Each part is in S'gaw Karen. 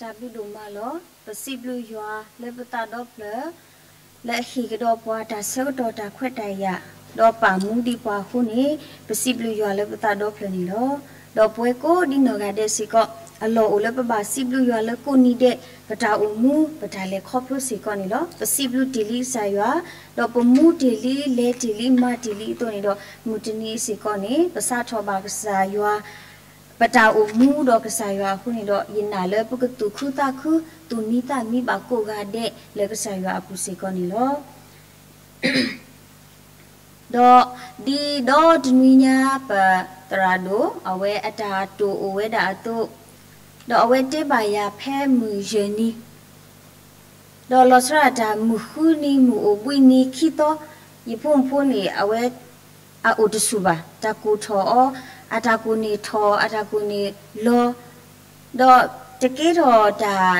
တၢ်ဘျုးဒိၣ်မးလီၤ. ပစံးဘျုးယွၤလၢပသးဒီဖျၢၣ် လၢအဟ့ၣ်ကဒီးပှၤတၢ်ဆၢကတီၢ်တၢ်ခွဲးတၢ်ယာ်, ဒီးပာ်မူဒံးပှၤအဃိန့ၣ်, ပစံးဘျုးယွၤလၢပသးဒီဖျၢၣ်န့ၣ်လီၤ. ဒီးပဝဲကိးဒံနီၢ်ဂၤဒဲးစ့ၢ်ကီး, အလီၢ်အိၣ်လၢပဘၣ်စံးဘျုးယွၤလၢကိးနံၤဒဲး, ပတၢ်အိၣ်မူ ပတၢ်လဲၤခီဖျိစ့ၢ်ကီးန့ၣ်လီၤ. ပစံးဘျုးတ့ၢ်လံကစၢ်ယွၤ, ဒီးပမူတ့ၢ်လံ လဲၤတ့ၢ်လံ မၤတ့ၢ်လံအသိးန့ၣ်ဒီး, မုၢ်တနံၤအံၤစ့ၢ်ကီးန့ၣ် ပစးထီၣ်ဘၣ်ကစၢ်ယွၤ ပတၢ်အိၣ်မူဒီးကစၢ်ယွၤအဃိန့ၣ်ဒီး, ယနာ်လၢပကသူၣ်ခုသးခု, သူၣ်မံသးမံဘၣ်ကိးဂၤဒဲးလၢကစၢ်ယွၤအပူၤစ့ၢ်ကီးန့ၣ်လီၤ. ဒီးဒ်ဒီတနွံညါ ပသရၣ်ဒိၣ် အဝဲအတၢ်တိၢ်အိၣ်ဝဲဒၣ်အသိး, ဒီးအဝဲတဲဘၣ်ယၤဖဲမုၢ်ယဲၢ်နံၤ ဒီးလီၤဆီဒၣ်တၢ်မုၢ်ဃုနံၤ မုၢ်အိၣ်ဘှံးနံၤ ခံသီ, ယဖိမုၣ်ဖိန့ၣ် အဝဲ အအိၣ်တဆူၣ်ဘၣ်, တၢ်ကိၢ်ထီၣ်အီၤ, အတၢ်ကိၢ်န့ၢ်ထီၣ်, အတၢ်ကိၢ်န့ၢ်လီၤ, ဒီးတကဲထီၣ်တၢ်,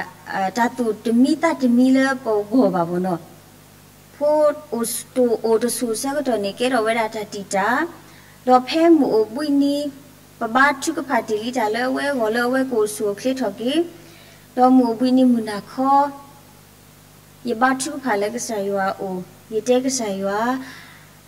တၢ်သူၣ်တမံသးတမံလၢပဂီၢ်ဘၣ်ဘၣ်နီၤ. ဖိတိၢ်အိၣ်တဆူၣ်ဆၢကတီၢ်န့ၣ် ကဲထီၣ်ဝဲဒၣ်တၢ်တံာ်တာ်, ဒီးဖဲမုၢ်အိၣ်ဘှံးနံၤ ပဘါထုကဖၣ်တ့ၢ်လံတၢ်လၢအဝဲအဂီၢ်လၢအဝဲကအိၣ်ဆူၣ်အိၣ်ချ့ထီၣ်က့ၤ, ဒီးမုၢ်အိၣ်ဘှံးနံၤမုၢ်နၤခီ ယဘါထုကဖၣ်လၢကစၢ်ယွၤအအိၣ်, ယတဲကစၢ်ယွၤ,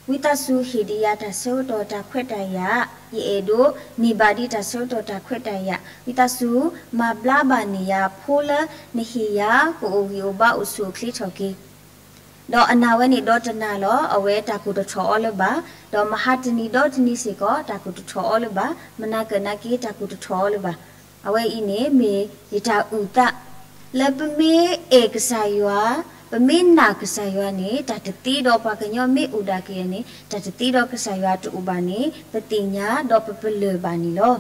ဝံသးစူၤဟ့ၣ်ဒံးယၤတၢ်ဆၢကတီၢ်တၢ်ခွဲးတၢ်ယာ်, ယအဲၣ်ဒိးန့ၢ်ဘၣ်ဒံးတၢ်ဆၢကတီၢ်တၢ်ခွဲးတၢ်ယာ်, ဝံသးစူၤမၤဘျါဘၣ်န့ၢ်ယၤဖိလၢနဟ့ၣ်ယၤ ကအိၣ်ဂံၢ်အိၣ်ဘါအိၣ်ဆူၣ်အိၣ်ချ့ထီၣ်က့ၤ ဒီးအနာ်ဝဲန့ၣ်ဒီတနၤလီၤ, အဝဲတၢ်ကိၢ်တထီၣ်အီၤလၢၤဘၣ်, ဒီးမဟါတနံၤဒီတနံၤစ့ၢ်ကီး တၢ်ကိၢ်တထီၣ်အီၤလၢၤဘၣ်, မနၤကၢၣ်နၤက့ တၢ်ကိၢ်တထီၣ်အီၤလၢၤဘၣ်. အဝဲအံၤန့ၣ်မ့ၢ်ယတၢ်အုၣ်သး, လၢပမ့ၢ်အဲၣ်ကစၢ်ယွၤ, ပမ့ၢ်နာ်ကစၢ်ယွၤန့ၣ် တၢ်တသ့ဒီးပှၤကညီမ့ၢ်အိၣ်ဒၣ်က့ၤန့ၣ် တၢ်တသ့ဒီးကစၢ်ယွၤတအိၣ်ဘၣ်န့ၣ် ပသ့ၣ်ညါဒီးပပလၢၢ်ဘၣ်န့ၣ်လီၤ.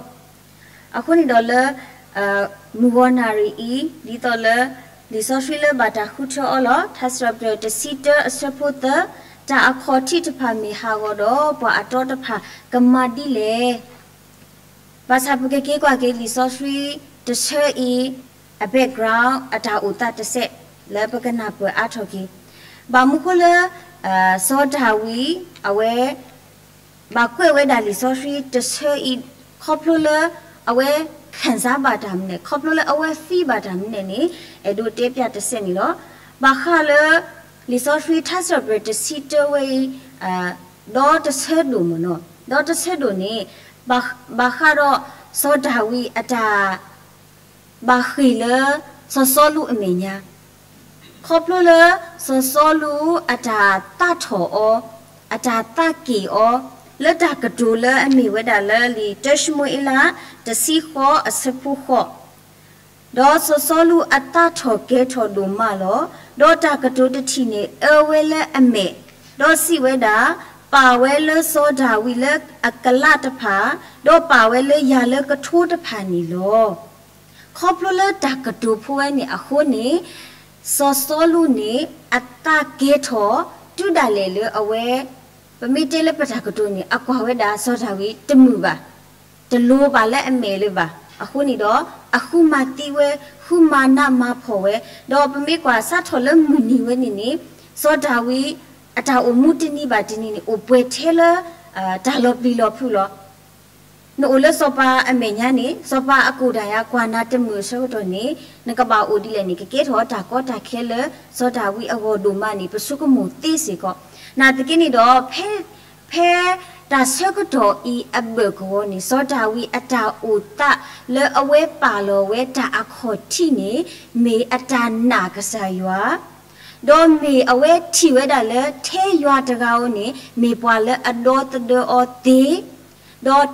အဃိန့ၣ်ဒီးလၢ မုၢ်ဂီၤနၣ်ရံၣ်အံၤ ဒ်သိးလၢ လံာ်စီဆှံလၢဘၣ်တၢ်ဃုထၢအီၤလီၤ. ထါစံးပတြၢၤတဆံတၢအဆၢဖိသၢ, တၢ်အခီၣ်ထံးတဖၣ်မ့ၢ်ဟးဂီၤဒီး ပှၤအတီတဖၣ်ကမၤဒ်လဲၣ်. ဘၣ်ဆၣ်ပကက့ၤကွၢ်က့ၤလံာ်စီဆှံတဆၢအံၤ အ background အတၢ်အိၣ်သးတစဲး လၢပကနၢ်ပၢၢ်အါထီၣ်က့ၤ, ဘၣ်မနုၤဃိလၢ စီၤဒၤဝံး အဝဲ ဘၣ်ကွဲးဝဲဒၣ်လံာ်စီဆှံတဆၢအံၤ ခီဖျိလၢ အဝဲ ခံစား ဘၣ်တၢ်မနုၤလဲၣ်, ခီဖျိလၢအဝဲ feel ဘၣ်တၢ်မနုၤလဲၣ်န့ၣ် အဲၣ်ဒိးတဲပျၢ်တစဲးန့ၣ်လီၤ. ဘၣ်ဃးလၢ လံာ်စီဆှံထါစံးပတြၢၤတဆံတၢဝဲအံၤ ဒီတဆၢဒိၣ်မ့ၢ်နီၤ, ဒီတဆၢဒိၣ်န့ၣ် ဘၣ်ဃးဒီး စီၤဒၤဝံးအတၢ် ဘၣ်ဃ့ၢ်လၢ စီၤစီလူးအမဲာ်ညါ, ခီဖျိလၢ စီၤစီလူးအတၢ်သးထီၣ်အီၤ, အတၢ်သးက့ၣ်အီၤ လၢတၢ်ကတိၤလၢအမ့ၢ်ဝဲဒၣ်လၢလံာ်တၢၡမူၤအ့လး တဆံဃိးအဆၢဖိဃိး, ဒီးစီၤစီလူးအသးထီၣ်ကဲထီၣ်ဒိၣ်မးလီၤ. ဒီးတၢ်ကတိၤတထံၣ်န့ၣ်အၢဝဲလၢအမဲာ်, ဒီးစံးဝဲဒၣ်, ပာ်ဝဲလၢစီၤဒၤဝံးလၢအကလးတဖၣ်, ဒီးပာ်ဝဲလၢယၤလၢကထိတဖၣ်န့ၣ်လီၤ. ခီဖျိလၢတၢ်ကတိၤဖိဝဲန့ၣ်အဃိန့ၣ်, စီၤစီလူးန့ၣ် အသးကဲထီၣ်, တုၤဒၣ်လဲာ်လၢအဝဲ ပမ့ၢ်တဲလၢပတၢ်ကတိၤန့ၣ် အကွၢ်ဝဲဒၣ်စီၤဒၤဝံးတမုာ်ဘၣ်, တလိၤဘၣ်လၢအမဲာ်လၢၤဘၣ်. အဃိန့ၣ်ဒီး အဃုမၤသံဝဲ, ဃုမၤနးမၤဖှီၣ်ဝဲ, ဒီးပမ့ၢ်ကွၢ်စးထီၣ်လၢမုၢ်နံၤဝဲန့ၣ်န့ၣ်, စီၤဒၤဝံး အတၢ်အိၣ်မူတနံၤဘၣ်တနံၤန့ၣ် အိၣ်ပှဲၤထဲလၢ တၢ်လီၤပျံၤလီၤဖုးလီၤ. နအိၣ်လၢစီၤပၤအမဲာ်ညါန့ၣ် စီၤပၤအကိၣ်တၢ်ယၤကွၢ်နၤတမုာ်အဆၢကတီၢ်န့ၣ် နကဘၣ်အိၣ်ဒ်လဲၣ်န့ၣ် ကကဲထီၣ်တၢ်ကီတၢ်ခဲလၢ စီၤဒၤဝံးအဂီၢ်ဒိၣ်မးန့ၣ် ပဆိကမိၣ်သ့စ့ၢ်ကီး. နာ်သက့န့ၣ်ဒီး ဖဲ ဖဲတၢ်ဆၢကတီၢ်အံၤအဘၢၣ်ကဝီၤန့ၣ် စီၤဒၤဝံးအတၢ်အိၣ်သးလၢအဝဲပာ်လီၤဝဲတၢ်အခီၣ်ထံးန့ၣ် မ့ၢ်အတၢ်နာ်ကစၢ်ယွၤ ဒီးမ့ၢ်အဝဲထံၣ်ဝဲဒၣ်လၢထဲယွၤတဂၤဧိၤန့ၣ် မ့ၢ်ပှၤလၢအဒီသဒၢအီၤသ့, ဒီး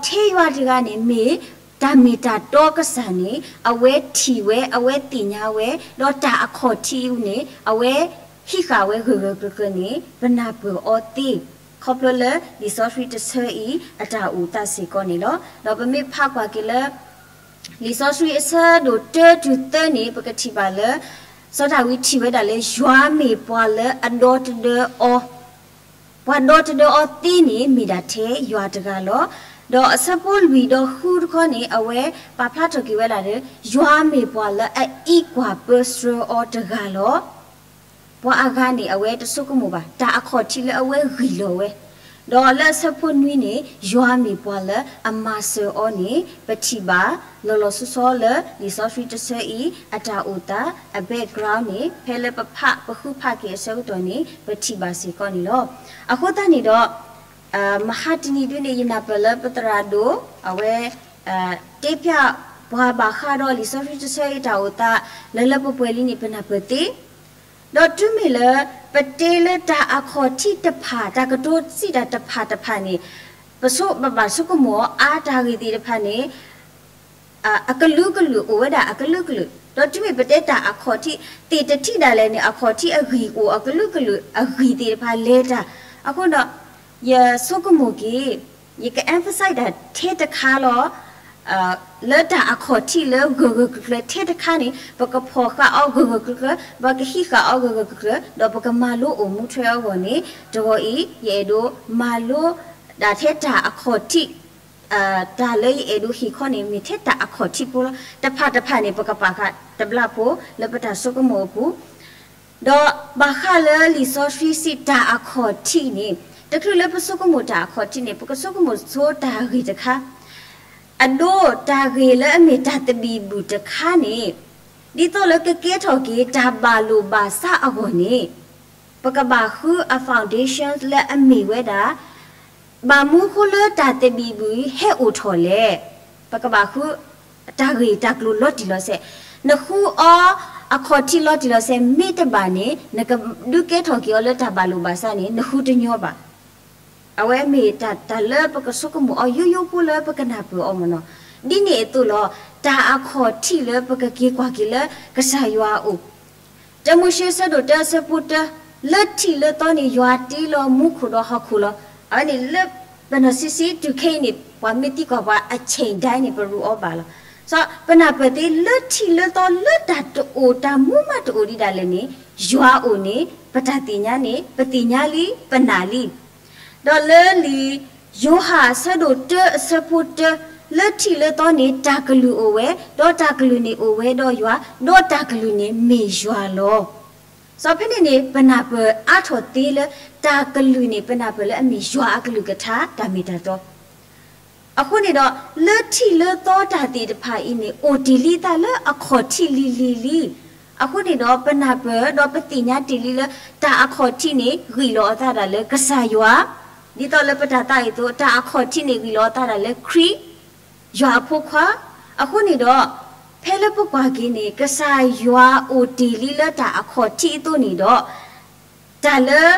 ထဲယွၤတဂၤန့ၣ်မ့ၢ်တၢ်မ့ၢ်တၢ်တီကစၢ်န့ၣ် အဝဲထံၣ်ဝဲ အဝဲသ့ၣ်ညါဝဲ, ဒီးတၢ်အခီၣ်ထံးအံၤန့ၣ် အဝဲဟံးဃာ်ဝဲဂၢၢ်ဂၢၢ်ကျၢၤကျၢၤန့ၣ် ပနၢ်ပၢၢ်အီၤသ့, ခီဖျိလၢလံာ်စီဆှံတဆၢအံၤအတၢ်အိၣ်သးစ့ၢ်ကီးန့ၣ်လီၤ. ဒီးပမ့ၢ်ဖးကွၢ်က့ၤလၢ လံာ်စီဆှံအဆၢဒိၣ်တၢတုၤသၢန့ၣ် ပကထံၣ်ဘၣ်လၢ စီၤဒၤဝံးထံၣ်ဝဲဒၣ်လၢယွၤမ့ၢ်ပှၤလၢအဒီသဒၢအီၤ, ပှၤဒီသဒၢအီၤသ့န့ၣ် မ့ၢ်ဒၣ်ထဲယွၤတဂၤလီၤ. ဒီးအဆၢဖိလွံၢ်ဒီးဃုတခီန့ၣ် အဝဲပာ်ဖျါထီၣ်က့ၤဝဲဒၣ်လၢ ယွၤမ့ၢ်ပှၤလၢအအံးကွၢ်ပၢဆှၢအီၤတဂၤလီၤ. ပှၤအဂၤန့ၣ် အဝဲတဆိကမိၣ်ဘၣ် တၢ်အခီၣ်ထံးလၢအဝဲဂံၢ်လီၤဝဲ, ဒီးလၢအဆၢဖိနွံန့ၣ် ယွၤမ့ၢ်ပှၤလၢအမၤစၢၤအီၤန့ၣ် ပထံၣ်ဘၣ်လီၤလီၤဆီဆီလၢလံာ်စီဆှံတဆၢအံၤ အတၢ်အိၣ်သး အ background န့ၣ် ဖဲလၢပဖး ပဃုဖးက့ၤအဆၢကတီၢ်န့ၣ် ပထံၣ်ဘၣ်စ့ၢ်ကီးန့ၣ်လီၤ. အဃိသတးန့ၣ်ဒီး မဟါတနံၤဒုန့ၣ် ယနၢ်ပၢၢ်လၢပသရၣ်ဒိၣ် အဝဲ တဲဖျါပှၤဘၣ်ဃးဒီးလံာ်စီဆှံတဆၢအံၤတၢ်အိၣ်သး လၢလၢပှဲၤပှဲၤလံန့ၣ် ပနၢ်ပၢၢ်သ့ ဒီးတုၤမ့ၢ်လၢ ပတဲလၢတၢ်အခီၣ်ထံးတဖၣ် တၢ်ကတိၤစံးတၢ်တဖၣ်တဖၣ်န့ၣ် ပဆိ ပဘၣ်ဆိကမိၣ်အါ တၢ်ဂ့ၢ်သ့ၣ်တဖၣ်န့ၣ် အကလုာ်ကလုာ် အိၣ်ဝဲဒၣ်အကလုာ်ကလုာ်, ဒီးတုၤမ့ၢ်ပတဲတၢ်အခီၣ်ထံး သ့ၣ်တထံၣ်ဒၣ်လဲာ်န့ၣ် အခီၣ်ထံးအဂံၢ်အိၣ်အကလုာ်ကလုာ် အဂံၢ်သ့ၣ်တဖၣ်လဲၤတၢ်, အဃိဒီး ယဆိကမိၣ်က့ၤ ယက emphasize တၢ်ထဲတခါလီၤ လၢတၢ်အခီၣ်ထံးလၢဂၢၢ်ဂၢၢ်ကျၢၤကျၢၤထဲတခါန့ၣ် ပကဖီၣ်ဃာ်အီၤဂၢၢ်ဂၢၢ်ကျၢၤကျၢၤ ပကဟံးဃာ်အီၤဂၢၢ်ဂၢၢ်ကျၢၤကျၢၤ ဒီးပကမၤလိအိၣ်မူထွဲအဂီၢ်န့ၣ် တဂီၤအံၤ ယအဲၣ်ဒိးမၤလိဒၣ်ထဲတၢ်အခီၣ်ထံး တၢ်လၢယအဲၣ်ဒိးဟ့ၣ်ခီန့ၣ် မ့ၢ်ထဲတၢ်အခီၣ်ထံးဖိလီၤ. တဖၣ်တဖၣ်န့ၣ် ပကပာ်ဃာ်တဘျီဖိ လၢပတၢ်ဆိကမိၣ်အပူၤ ဒီးဘၣ်ဃးလၢလံာ်စီဆှံစံးတၢ်အခီၣ်ထံးန့ၣ် တချုးလၢပဆိကမိၣ်တၢ်အခီၣ်ထံးန့ၣ် ပကဆိကမိၣ်ဆိတၢ်ဂ့ၢ်တခါ အဒိတၢ်ဂ့ၢ်လၢအမ့ၢ်တၢ်သဘံၣ်ဘုၣ်တခါန့ၣ် ဒ်သိးလၢကကဲထီၣ်က့ၤတၢ်ဘၣ်လိာ်ဘၣ်စးအဂီၢ်န့ၣ် ပကဘၣ်ဃုအ foundation လၢအမ့ၢ်ဝဲဒၣ် ဘၣ်မနုၤဃိလၢတၢ်သဘံၣ်ဘုၣ်အံၤဟဲအိၣ်ထီၣ်လဲၣ်. ပကဘၣ်ဃုတၢ်ဂ့ၢ်တၢ်ကျိၤလီၤတံၢ်လီၤဆဲး, နဃုအီၤအခီၣ်ထံးလီၤတံၢ်လီၤဆဲးမ့ၢ်တဘၣ်န့ၣ် နကဒုးကဲထီၣ်က့ၤအီၤလၢတၢ်ဘၣ်လိာ်ဘၣ်စးန့ၣ် နဃုတညီဘၣ်. အဝဲမ့ၢ်တၢ် တၢ်လၢပကဆိကမိၣ်အီၤယိယိဖိလၢပကနၢ်ပၢၢ်အီၤမ့ၢ်နီၤ. ဒ်န့ၣ်အသိးလီၤ, တၢ်အခီၣ်ထံးလၢပကက့ၤကွၢ်က့ၤလၢကစၢ်ယွၤအအိၣ် တၢမိၤၡ့ဆၢဒိၣ်တၢအဆၢဖိတၢ, လၢထံးလၢသီန့ၣ် ယွၤတ့လီၤမူခိၣ်ဒီးဟီၣ်ခိၣ်လီၤ. အဝဲန့ၣ်လၢ ပနီၢ်ဆံးဆံးတုၤခဲအံၤန့ၣ် ပှၤမ့ၢ်သံကွၢ်ပှၤအဆ့ၣ်ဒၣ်န့ၣ် ပရူးအီၤဘၣ်လီၤ. စီၤပနၢ်ပၢၢ်သ့ လၢထံးလၢသီလၢတၢ်တအိၣ် တၢ်မူမးတအိၣ်ဒံးဒၣ်လဲာ်န့ၣ် ယွၤအိၣ်န့ၣ် ပတၢ်သ့ၣ်ညါန့ၣ် ပသ့ၣ်ညါလံ ပနာ်လံ ဒီးလၢလံာ်ယိၤဟၣ်အဆၢဒိၣ်တၢအဆၢဖိတၢ, လၢထံးလၢသီန့ၣ် တၢ်ကလုၢ်အိၣ်ဝဲ, ဒီးတၢ်ကလုၢ်န့ၣ်အိၣ်ဝဲဒီးယွၤ, ဒီးတၢ်ကလုၢ်န့ၣ်မ့ၢ်ယွၤလီၤ. စီၤဖဲန့ၣ်န့ၣ် ပနၢ်ပၢၢ်အါထီၣ်သ့လၢ တၢ်ကလုၢ်န့ၣ် ပနၢ်ပၢၢ်လၢအမ့ၢ်ယွၤအကလုၢ်ကထါတၢ်မ့ၢ်တၢ်တီ အဃိန့ၣ်ဒီး လၢထံးလၢသီတၢ်သ့ၣ်တဖၣ်အံၤန့ၣ် အိၣ်တ့ၢ်လံသးလၢအခီၣ်ထံးလံၤလံၤလံ. အဃိန့ၣ်ဒီး ပနၢ်ပၢၢ်ဒီးပသ့ၣ်ညါတ့ၢ်လံလၢ တၢ်အခီၣ်ထံးန့ၣ် ဂံၢ်လီၤအသးဒၣ်လၢကစၢ်ယွၤ, ဒ်သိးလၢပတၢ်သးအံၤအသိး တၢ်အခီၣ်ထံးန့ၣ် ဂံၢ်လီၤအသးဒၣ်လၢခရံာ် ယွၤအဖိခွါ, အဃိန့ၣ်ဒီး ဖဲလၢပကွၢ်က့ၤန့ၣ် ကစၢ်ယွၤအိၣ်တ့ၢ်လံလၢတၢ်အခီၣ်ထံးအသိးန့ၣ်ဒီး တၢ်လၢ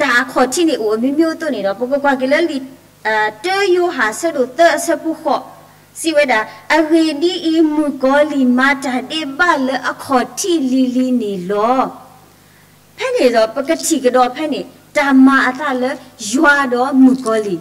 တၢ်အခီၣ်ထံးန့ၣ်အိၣ်အမျိုးမျိုးအသိးန့ၣ်ဒီး ပကကွၢ်က့ၤလၢလံာ် တၢယိၤဟၣ်ဆၢဒိၣ်သၢအဆၢဖိဃိး စံးဝဲဒၣ်, အဂ့ၢ်ဒ်အံၤ, မုၣ်ကီၤလံၢ်မၤတၢ်ဒ့းဘၣ်လၢအခီၣ်ထံးလံၤလံၤန့ၣ်လီၤ. ဖဲန့ၣ်ဒီး ပကထံၣ်ကဒီးဖဲန့ၣ် တၢ်မၤအသးလၢယွၤဒီးမုၣ်ကီၤလံၢ်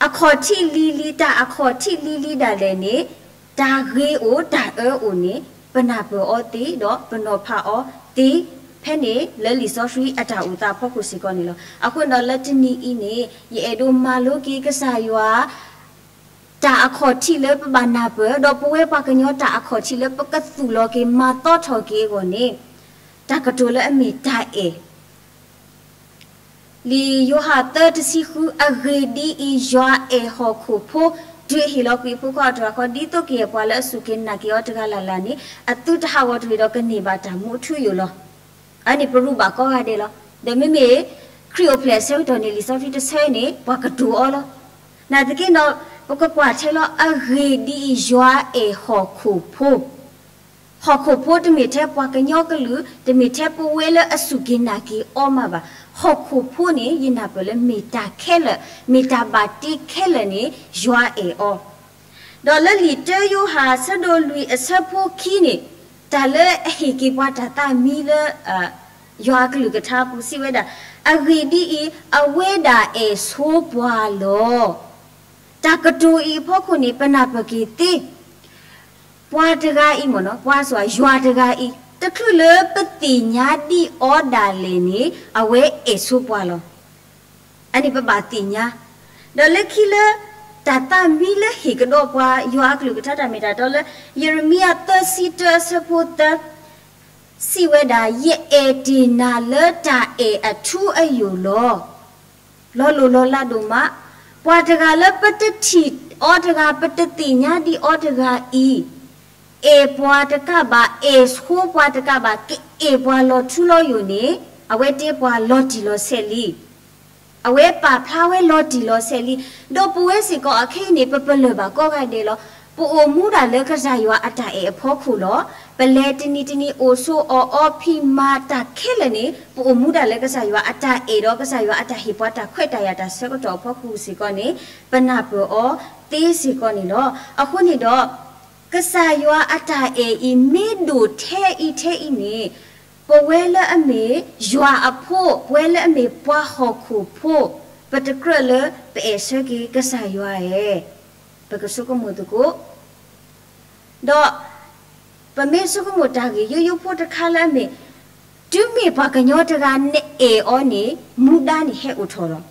အခီၣ်ထံးလံၤလံၤ, တၢ်အခီၣ်ထံးလံၤလံၤဒၣ်လဲာ်န့ၣ် တၢ်ဂ့ၤအိၣ်တၢ်အၢအိၣ်န့ၣ် ပနၢ်ပၢၢ်အီၤသ့ဒီးပနီၤဖးအီၤသ့ ဖဲန့ၣ်လၢလံာ်စီဆှံအတၢ်အိၣ်သးအဖီခိၣ်စ့ၢ်ကီးန့ၣ်လီၤ. အဃိဒီးလၢတနံၤအံၤန့ၣ် ယအဲၣ်ဒိးမၤလိက့ၤကစၢ်ယွၤ တၢ်အခီၣ်ထံးလၢပဘၣ်နၢ်ပၢၢ် ဒီးပဝဲပှၤကညီတၢ်အခီၣ်ထံးလၢပကသူၣ်လီၤက့ၤမၤသီထီၣ်က့ၤအဂီၢ်န့ၣ် တၢ်ကတိၤလၢအမ့ၢ်တၢ်အဲၣ် လံာ်ယိၤဟၣ်သၢတဆံဃု, အဂ့ၢ်ဒ်အံၤ, ယွၤအဲၣ်ဟီၣ်ခိၣ်ဖိ, တုၤအဟ့ၣ်လီၤကွံာ်အဖိခွါအီၤတဂၤဃီ, ဒ်သိးကယဲၢ်ပှၤလၢအစူၢ်က့ၤနာ်က့ၤအီၤတဂၤလၢ်လၢ်န့ၣ် အသုတဟးဂီၤတဂ့ၤဒီးကန့ၢ်ဘၣ်တၢ်မူအထူအယိာ်လီၤ. အန့ၣ်ပရူးဘၣ်ကိးဂၤဒဲးလီၤ. ဒီးမ့မ့ၢ် ခရံာ်အိၣ်ဖျဲၣ်အဆၢကတီၢ်န့ၣ် လံာ်စီဆှံတဆၢန့ၣ် ပှၤကတိၤအီၤလီၤ. နာ်သက့ဒီး ပကကွၢ်ထဲလီၤ အဂ့ၢ်ဒ်အံၤ, ယွၤအဲၣ်ဟီၣ်ခိၣ်ဖိ ဟီၣ်ခိၣ်ဖိတမ့ၢ်ထဲပှၤကညီကလုာ်, တမ့ၢ်ထဲပဝဲလၢအစူၢ်က့ၤနာ်က့ၤအီၤမးဘၣ်. ဟီၣ်ခိၣ်ဖိန့ၣ် ယနၢ်ပၢၢ်လၢမ့ၢ်တၢ်ခဲလၢာ်, မ့ၢ်တၢ်ဘၣ်တ့ခဲလၢာ်န့ၣ် ယွၤအဲၣ်အီၤ. ဒီးလၢလံာ်တၢယိၤဟၣ်အဆၢဒိၣ်လွံၢ်အဆၢဖိခံန့ၣ်, တၢ်လၢအဟ့ၣ်က့ၤပှၤတၢ်သးမံလၢ ယွၤအကလုၢ်ကထါအပူၤစံးဝဲဒၣ်, အဂ့ၢ်ဒ်အံၤ, အဝဲဒၣ်အဲၣ်ဆိပှၤလီၤ. တၢ်ကတိၤအံၤအဖီခိၣ်န့ၣ် ပနၢ်ပၢၢ်က့ၤသ့ ပှၤတဂၤအံၤမ့ၢ်နီၤ, ပှၤစ့ၢ်ယွၤတဂၤအံၤ တချုးလၢပသ့ၣ်ညါဒံးအီၤဒၣ်လဲာ်န့ၣ် အဝဲအဲၣ်ဆိပှၤလီၤ. အန့ၣ်ပဘၣ်သ့ၣ်ညါ. ဒီးလၢခံလၢ တၢ်သးမံလၢဟ့ၣ်ကဒီးပှၤယွၤအကလုၢ်ကထါတၢ်မ့ၢ်တၢ်တီလၢ ယံးရမံယၤသၢဆံတၢအဆၢဖိသၢ စံးဝဲဒၣ်, ယအဲၣ်တ့ၢ်နၤလၢတၢ်အဲၣ်အထူအယိာ်လီၤ. လီၤလိၢ်လီၤလးဒိၣ်မး, ပှၤတဂၤလၢပတထံၣ်အီၤတဂၤ ပတသ့ၣ်ညါဒံးအီၤတဂၤအံၤ, အဲၣ်ပှၤတကးဘၣ်, အဲၣ်ဆိပှၤတကးဘၣ်, ကအဲၣ်ပှၤလီၤထူလီၤယိာ်န့ၣ်, အဝဲတဲပှၤလီၤတံၢ်လီၤဆဲးလံ. အဝဲပာ်ဖျါဝဲလီၤတံၢ်လီၤဆဲးလံ. ဒီးပဝဲစ့ၢ်ကီးအခဲအံၤန့ၣ် ပပလၢၢ်ဘၣ်ကိးဂၤဒဲးလီၤ. ပအိၣ်မူဒၣ်လၢကစၢ်ယွၤအတၢ်အဲၣ်အဖီခိၣ်လီၤ. ပလဲၤတနံၤတနံၤအိၣ်ဆိးအီၣ်အီဖံးမၤတၢ်ခဲလၢာ်န့ၣ် ပအိၣ်မူဒၣ်လၢကစၢ်ယွၤအတၢ်အဲၣ်ဒီးကစၢ်ယွၤအတၢ်ဟ့ၣ်ပှၤတၢ်ခွဲးတၢ်ယာ်တၢ်ဆၢကတီၢ်အဖီခိၣ်စ့ၢ်ကီးန့ၣ် ပနၢ်ပၢၢ်အီၤသ့စ့ၢ်ကီးန့ၣ်လီၤ. အဃိန့ၣ်ဒီး ကစၢ်ယွၤအတၢ်အဲၣ်အံၤမ့ၢ်ဒိၣ်ထဲအံၤထဲအံၤန့ၣ်, ပဝဲလၢအမ့ၢ်ယွၤအဖိ, ပဝဲလၢအမ့ၢ်ပှၤဟီၣ်ခိၣ်ဖိ, ပတကြၢးလၢပအဲၣ်ဆၢက့ၤကစၢ်ယွၤဧါ. ပကဆိကမိၣ်သကိး, ဒီးပမ့ၢ်ဆိကမိၣ်တၢ်ဂ့ၢ်ယိယိဖိတခါလၢအမ့ၢ်, တုၤမ့ၢ်ပှၤကညီတဂၤနအဲၣ်အီၤန့ၣ် မူဒါန့ၣ်ဟဲအိၣ်ထီၣ်လီၤ.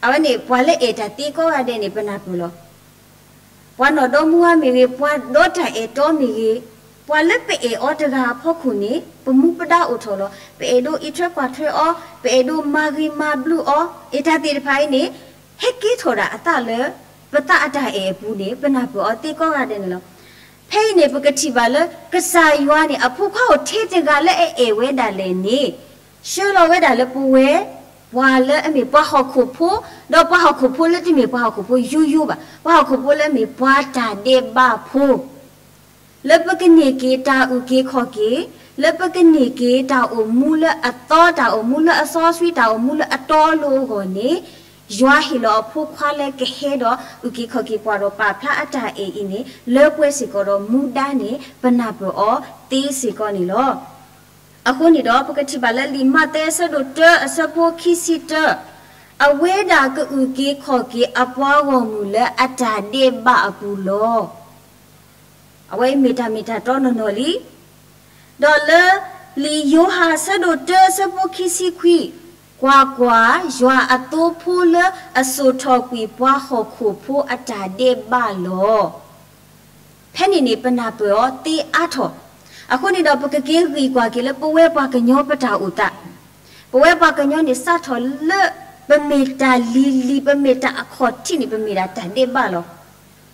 အဝဲန့ၣ် ပှၤလၢအဲၣ်တၢ်သ့ကိးဂၤဒဲးန့ၣ် ပနၢ်ပၢၢ်လီၤ. ပှၤနီၢ်ဒီမါဝၤမ့ၢ်ဂ့ၤ, ပှၤဒီးတၢ်အဲၣ်တီမ့ၢ်ဂ့ၤ, ပှၤလၢပအဲၣ်အီၤတဂၤအဖီခိၣ်န့ၣ် ပမူပဒါအိၣ်ထီၣ်လီၤ. ပအဲၣ်ဒိးအံးထွဲကွၢ်ထွဲအီၤ, ပအဲၣ်ဒိးမၤဂ့ၤမၤဘျုးအီၤ, အတၢ်သ့ၣ်တဖၣ်အံၤန့ၣ် ဟဲက့ၤထီၣ်ဒၣ်အသးလၢ ပသးအတၢ်အဲၣ်အပူၤန့ၣ် ပနၢ်ပၢၢ်အီၤသ့ကိးဂၤဒဲးန့ၣ်လီၤ. ဖဲအံၤန့ၣ် ပကထံၣ်ဘၣ်လၢ ကစၢ်ယွၤန့ၣ် အဖိခွါအိၣ်ထဲတဂၤလၢအအဲၣ်ဝဲဒၣ်လဲာ်န့ၣ် ဆှၢလီၤဝဲဒၣ်လၢပဝဲ ပှၤလၢအမ့ၢ်ပှၤဟီၣ်ခိၣ်ဖိ, ဒီးပှၤဟီၣ်ခိၣ်ဖိလၢတမ့ၢ်ပှၤဟီၣ်ခိၣ်ဖိယိယိဘၣ်, ပှၤဟီၣ်ခိၣ်ဖိလၢအမ့ၢ်ပှၤတၢ်ဒဲးဘးဖိ လၢပကန့ၢ်က့ၤတၢ်အုၣ်က့ၤခီၣ်က့ၤ, လၢပကန့ၢ်က့ၤတၢ်အိၣ်မူလၢအသီ, တၢ်အိၣ်မူလၢအစီဆှံ, တၢ်အိၣ်မူလၢအတီအလိၤအဂီၢ်န့ၣ်, ယွၤဟ့ၣ်လီၤအဖိခွါလၢကဟဲဒီးအုၣ်က့ၤခီၣ်က့ၤပှၤဒီးပာ်ဖျါအတၢ်အဲၣ်အံၤန့ၣ် လၢပှဲၤစ့ၢ်ကီးဒီးမူဒါန့ၣ် ပနၢ်ပၢၢ်အီၤသ့စ့ၢ်ကီးန့ၣ်လီၤ. အဃိန့ၣ်ဒီး ပကထံၣ်ဘၣ်လၢလံာ်မးသဲအဆၢဒိၣ်တၢအဆၢဖိခံဆံတၢ, အဝဲဒၣ်ကအုၣ်က့ၤခီၣ်က့ၤအပှၤဂီၢ်မုၢ်လၢအတၢ်ဒဲးဘးအပူၤလီၤ. အဝဲအံၤမ့ၢ်တၢ်မ့ၢ်တၢ်တီနီၢ်နီၢ်လံ. ဒီးလၢလံာ်ယိၤဟၣ်အဆၢဒိၣ်တၢအဆၢဖိခံဆံခွံ, ကွၢ်ကွၢ်, ယွၤအသိဖိလၢအစိာ်ထီၣ်ကွံာ်ပှၤဟီၣ်ခိၣ်ဖိအတၢ်ဒဲးဘးလီၤ. ဖဲန့ၣ်န့ၣ် ပနၢ်ပၢၢ်အီၤသ့အါထီၣ်. အဃိန့ၣ်ဒီး ပကက့ၤဂံၢ်ကွၢ်က့ၤလၢပဝဲပှၤကညီပတၢ်အိၣ်သး, ပဝဲပှၤကညီန့ၣ် စးထီၣ်လၢ ပမ့ၢ်တၢ်လံၤလံၤ, ပမ့ၢ်တၢ်အခီၣ်ထံးန့ၣ် ပမ့ၢ်ဒၣ်တၢ်ဒဲးဘးလီၤ.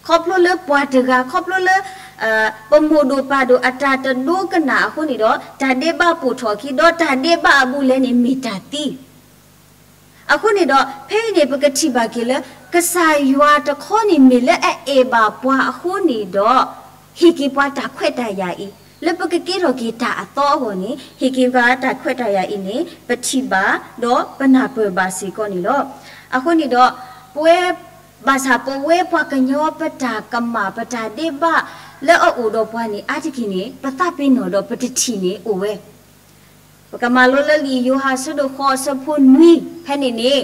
ခီဖျိလၢပှၤတဂၤ, ခီဖျိလၢ ပမိၢ်ဒိၣ်ပၢ်ဒိၣ်အတၢ်တဒိကနၣ်အဃိန့ၣ်ဒီး တၢ်ဒဲးဘးပိာ်ထီၣ်အခံ, ဒီးတၢ်ဒဲးဘးအဘူးအလဲန့ၣ်မ့ၢ်တၢ်သံ အဃိန့ၣ်ဒီး ဖဲအံၤန့ၣ် ပကထံၣ်ဘၣ်က့ၤလၢ ကစၢ်ယွၤတခီန့ၣ်မ့ၢ်လၢအအဲၣ်ဘၣ်ပှၤအဃိန့ၣ်ဒီး ဟ့ၣ်က့ၤပှၤတၢ်ခွဲးတၢ်ယာ်အံၤ, လၢပကကဲထီၣ်က့ၤတၢ်အသီအဂီၢ်န့ၣ် ဟ့ၣ်က့ၤပှၤတၢ်ခွဲးတၢ်ယာ်အံၤန့ၣ် ပထံၣ်ဘၣ် ဒီးပနၢ်ပၢၢ်ဘၣ်စ့ၢ်ကီးန့ၣ်လီၤ. အဃိန့ၣ်ဒီး ပဝဲ ဘၣ်ဆၣ်ပဝဲပှၤကညီပတၢ်ကမၣ် ပတၢ်ဒဲးဘးလၢအအိၣ်ဒီးပှၤန့ၣ် အါတက့ၢ်န့ၣ် ပသးပ့ၤနီၣ်ဒီးပတထံၣ်န့ၣ်အိၣ်ဝဲ. ပကမၤလိလၢလံာ်ယိၤဟၣ်အဆၢဒိၣ်ဃိးအဆၢဖိနွံ ဖဲန့ၣ်န့ၣ်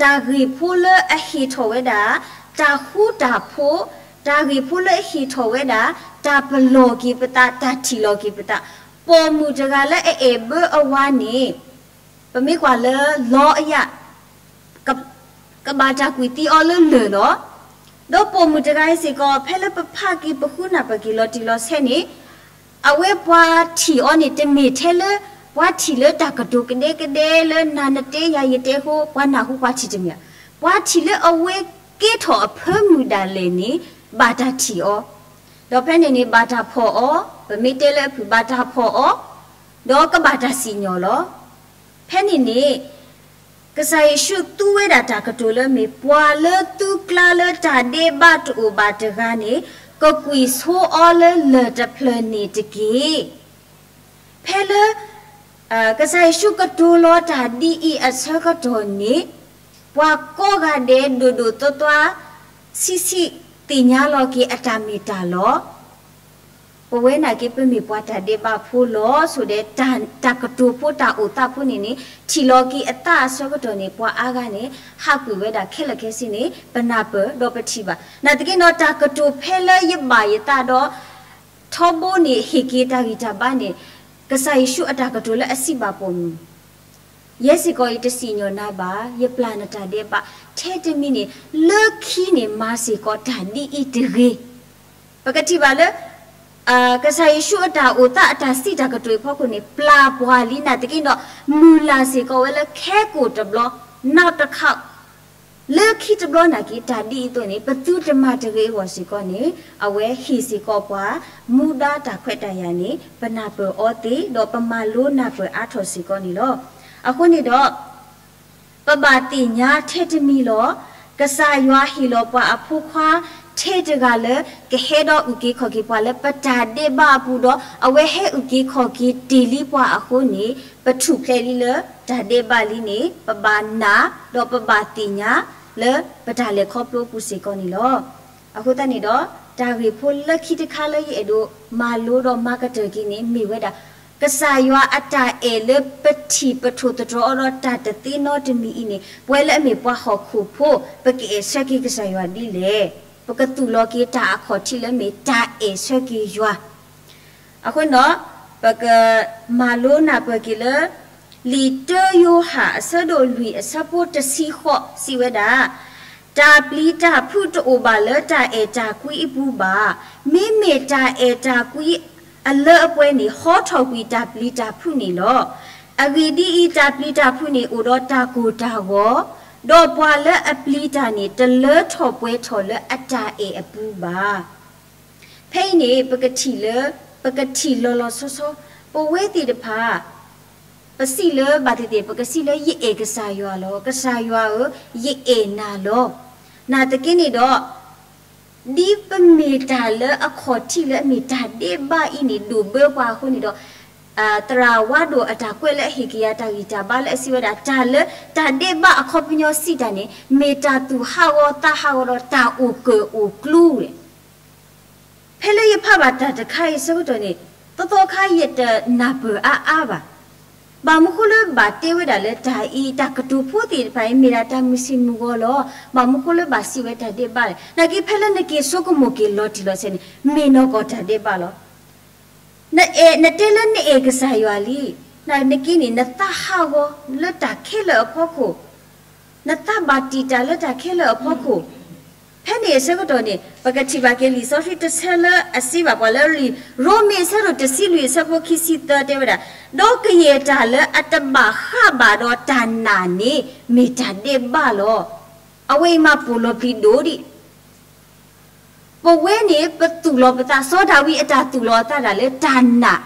တၢ်ဂ့ၢ်ဖိလၢအဟ့ၣ်ထီၣ်ဝဲဒၣ် တၢ်ဃူတၢ်ဖိး, တၢ်ဂ့ၢ်ဖိလၢအဟ့ၣ်ထီၣ်ဝဲဒၣ် တၢ်ပလီၢ်က့ၤပသး, တၢ်ထံၣ်လီၤက့ၤပသး, ပိာ်မုၣ်တဂၤလၢအအဲၣ်ဘၢအဝၤန့ၣ် ပမ့ၢ်ကွၢ်လၢလီအယၣ် ကဘၣ်တၢ်ကွံာ်သံအီၤလၢလၢၢ်လီၤ. ဒီးပိာ်မုၣ်တဂၤအံၤစ့ၢ်ကီး ဖဲလၢပဖးက့ၤပဃုနၢ်ပၢၢ်က့ၤလီၤတံၢ်လီၤဆဲးန့ၣ် အဝဲပှၤထံၣ်အီၤန့ၣ် တမ့ၢ်ထဲလၢ ပှၤထံၣ်လၢတၢ်ကတိၤကဒဲကဒဲလၢနၤနတဲယၤယတဲအဃိ ပှၤနၢ်ဟူပှၤထံၣ်တမ့ၢ်, ပှၤထံၣ်လၢအဝဲကဲထီၣ်အဖၢမုၢ်ဒၣ်လဲာ်န့ၣ် ဘၣ်တၢ်ထံၣ်အီၤ, ဒီးဖဲန့ၣ်န့ၣ် ဘၣ်တၢ်ဖီၣ်အီၤ, ပမ့ၢ်တဲလၢအဖုၣ်ဘၣ်တၢ်ဖီၣ်အီၤ, ဒီးကဘၣ်တၢ်စံၣ်ညီၣ်လီၤ. ဖဲန့ၣ်န့ၣ် ကစၢ်ယ့ၣ်ၡူးသူဝဲဒၣ်တၢ်ကတိၤလၢမ့ၢ် ပှၤလၢသုကျါလၢတၢ်ဒဲးဘးတအိၣ်ဘၣ်တဂၤန့ၣ် ကကွံာ်ဆိအီၤလၢလၢၢ်တဖျၢၣ်န့ၣ်တက့ၢ်. ဖဲလၢ ကစၢ်ယ့ၣ်ၡူးကတိၤလီၤတၢ်ဒ်အံၤအဆၢကတီၢ်န့ၣ် ပှၤကိးဂၤဒဲးဒိၣ်ဒိၣ်သွါသွါ ဆံးဆံးသ့ၣ်ညါလီၤက့ၤအတၢ်မ့ၢ်တၢ်လီၤ. ပဝဲနာ်က့ ပမ့ၢ်ပှၤတၢ်ဒဲးဘးဖိလီၤ. ဆိဒီး တၢ်ကတိၤဖိတၢ်အိၣ်သးဖိန့ၣ်န့ၣ် ထံၣ်လီၤက့ၤအသးအဆၢကတီၢ်န့ၣ် ပှၤအါဂၤန့ၣ် ဟးကွံာ်ဝဲဒၣ်ခဲလၢာ်ခဲဆ့န့ၣ် ပနၢ်ပၢၢ်ဒီးပထံၣ်ဘၣ်. နာ်သက့ဒီး တၢ်ကတိၤဖဲလၢယဘၣ်ယသးဒီး ထီဘိန့ၣ် ဟ့ၣ်က့ၤတၢ်ဂံၢ်တၢ်ဘါန့ၣ် ကစၢ်ယ့ၣ်ၡူးအတၢ်ကတိၤလၢအစံးဘၣ်ပိာ်မုၣ် ယဲစ့ၢ်ကီးအံၤတစံၣ်ညီၣ်နၤဘၣ်, ယပျၢ်နတၢ်ဒဲးဘး, ထဲတမံၤန့ၣ် လၢခံန့ၣ် မၤစ့ၢ်ကီးတၢ်ဒ်အံၤတဂ့ၤ. ပကထံၣ်ဘၣ်လၢ ကစၢ်ယ့ၣ်ၡူးအတၢ်အိၣ်သးအတၢ်စံးတၢ်ကတိၤအံၤအဖီခိၣ်န့ၣ် ပျၢ်ပှၤလံနာ်သက့ဒီး မုၢ်လၢ်စ့ၢ်ကီးဝဲလၢခဲကိာ်တဘျီ နောက်တစ်ခေါက် လၢခံတဘျီနာ်က့ တၢ်ဒ်အံၤအသိးန့ၣ် ပသုတမၤတဂ့ၤအဂီၢ်စ့ၢ်ကီးန့ၣ် အဝဲဟ့ၣ်စ့ၢ်ကီးပှၤ မူဒါတၢ်ခွဲးတၢ်ယာ်န့ၣ် ပနၢ်ပၢၢ်အီၤသ့ ဒီးပမၤလိနၢ်ပၢၢ်အါထီၣ်စ့ၢ်ကီးန့ၣ်လီၤ. အဃိန့ၣ်ဒီး ပဘၣ်သ့ၣ်ညါထဲတမံၤလီၤ. ကစၢ်ယွၤဟ့ၣ်လီၤပှၤအဖိခွါ ထဲတဂၤလၢ ကဟဲဒီးအုၣ်က့ၤခီၣ်က့ၤပှၤလၢပတၢ်ဒဲးဘးအပူၤဒီး အဝဲဟဲအုၣ်က့ၤခီၣ်က့ၤတ့ၢ်လံပှၤအဃိန့ၣ် ပထူၣ်ဖျဲးလံလၢတၢ်ဒဲးဘးလံန့ၣ် ပဘၣ်နာ် ဒီးပဘၣ်သ့ၣ်ညါ လၢပတၢ်လဲၤခီဖျိအပူၤစ့ၢ်ကီးန့ၣ်လီၤ. အဃိသတးန့ၣ်ဒီး တၢ်ဂ့ၢ်ဖိလၢခံတခါလၢယအဲၣ်ဒိးမၤလိဒီးမၤကတၢၢ်က့ၤန့ၣ် မ့ၢ်ဝဲဒၣ် ကစၢ်ယွၤအတၢ်အဲၣ်လၢပထံၣ်ပထိၣ်သတြီၤအီၤဒီးတၢ်တသ့နီတမံၤအံၤန့ၣ် ပဝဲလၢအမ့ၢ်ပှၤဟီၣ်ခိၣ်ဖိ ပကအဲၣ်ဆၢက့ၤကစၢ်ယွၤဒ်လဲၣ်. ပကသူၣ်လီၤက့ၤတၢ်အခီၣ်ထံးလၢမ့ၢ်တၢ်အဲၣ်ဆၢက့ၤယွၤ အဃိဒီး ပကမၤလိနၢ်ပၢၢ်က့ၤလၢ လံာ်တၢယိၤဟၣ်အဆၢဒိၣ်လွံၢ်အဆၢဖိတဆံဃိးစံးဝဲဒၣ်, တၢ်ပျံၤတၢ်ဖုးတအိၣ်ဘၣ်လၢတၢ်အဲၣ်တၢ်ကွံအပူၤဘၣ်. မ့မ့ၢ်တၢ်အဲၣ်တၢ်ကွံအလၢအပှဲၤန့ၣ် ဟီထီၣ်ကွံာ်တၢ်ပျံၤတၢ်ဖုးန့ၣ်လီၤ. အဂ့ၢ်ဒ်အံၤ, တၢ်ပျံၤတၢ်ဖုးန့ၣ် အိၣ်ဒီးတၢ်ကိၢ်တၢ်ဂီၤ, ဒီးပှၤလၢအပျံၤတၢ်န့ၣ် တလၢထီၣ်ပှဲၤထီၣ်လၢအတၢ်အဲၣ်အပူၤဘၣ်. ဖဲအံၤန့ၣ် ပကထံၣ်လၢ ပကထံၣ်လီၤလီၤဆီဆီ, ပဝဲသ့ၣ်တဖၣ် ပစံးလၢဘၣ်သ့ၣ်သ့ၣ် ပကစံးလၢယအဲၣ်ကစၢ်ယွၤလီၤ. ကစၢ်ယွၤဧၢ, ယအဲၣ်နၤလီၤ. နာ်သက့န့ၣ်ဒီး ဒ်ပမ့ၢ်တၢ်လၢအခီၣ်ထံးလၢအမ့ၢ်တၢ်ဒဲးဘးအံၤန့ၣ် ဒိၣ်ဘၢပှၤအဃိန့ၣ်ဒီး သရၣ်ဝါဒိၣ်အတၢ်ကွဲးလၢအဟ့ၣ်ကယၤတၢ်ဂံၢ်တၢ်ဘါလၢအစံးဝဲဒၣ် တၢ်လၢတၢ်ဒဲးဘးအခီပညီစံးတၢ်န့ၣ် မ့ၢ်တၢ်သူၣ်ဟးဂီၤသးဟးဂီၤဒီးတၢ်အိၣ်ကၢၣ်အိၣ်ကျူဝဲ ဖဲလၢယဖးဘၣ်တၢ်တခါအံၤအဆၢကတီၢ်န့ၣ် သီသီခါယတနၢ်ပၢၢ်အါအါဘၣ်. ဘၣ်မနုၤဃိလၢဘၣ်တဲဝဲဒၣ်လၢတၢ်အံၤ တၢ်ကတိၤဖိသ့ၣ်တဖၣ်အံၤ မ့ၢ်ဒၣ်တၢ်မုာ်ဆံးမုာ်ဂီၤလီၤ. ဘၣ်မနုၤဃိလၢဘၣ်စံးဝဲတၢ်ဒဲးဘးလဲၣ်. နာ်က့ဖဲလၢနက့ၤဆိကမိၣ်က့ၤလီၤတံၢ်လီၤဆဲးန့ၣ် မ့ၢ်နီၢ်ကီၢ်တၢ်ဒဲးဘးလီၤ. နအဲၣ် နတဲလၢနအဲၣ်ကစၢ်ယွၤလံ. နာ်က့န့ၣ် နသးဟးဂီၤလၢတၢ်ခဲလၢာ်အဖီခိၣ်, နသးဘၣ်တံာ်တာ်လၢတၢ်ခဲလၢာ်အဖီခိၣ်, ဖဲန့ၣ်အဆၢကတီၢ်န့ၣ် ပကထံၣ်ဘၣ်က့ၤလံာ်စီဆှံတဆၢလၢအစံးဘၣ်ပှၤလၢလံာ်ရိမ့ၤအဆၢဒိၣ်တဆံလွံၢ်အဆၢဖိခံဆံသၢတဲဝဲဒၣ်, ဒီးကယဲၢ်တၢ်လၢအတဘၣ်ဃးဘၣ်ဒီးတၢ်နာ်န့ၣ် မ့ၢ်တၢ်ဒဲးဘးလီၤ. အဝဲအံၤမးပိာ်လီၤပျံၤဒိၣ်ဒံး ပဝဲန့ၣ် ပသူၣ်လီၤပသး စီၤဒၤဝံးအတၢ်သူၣ်လီၤအသးဒၣ်လၢတၢ်နာ်,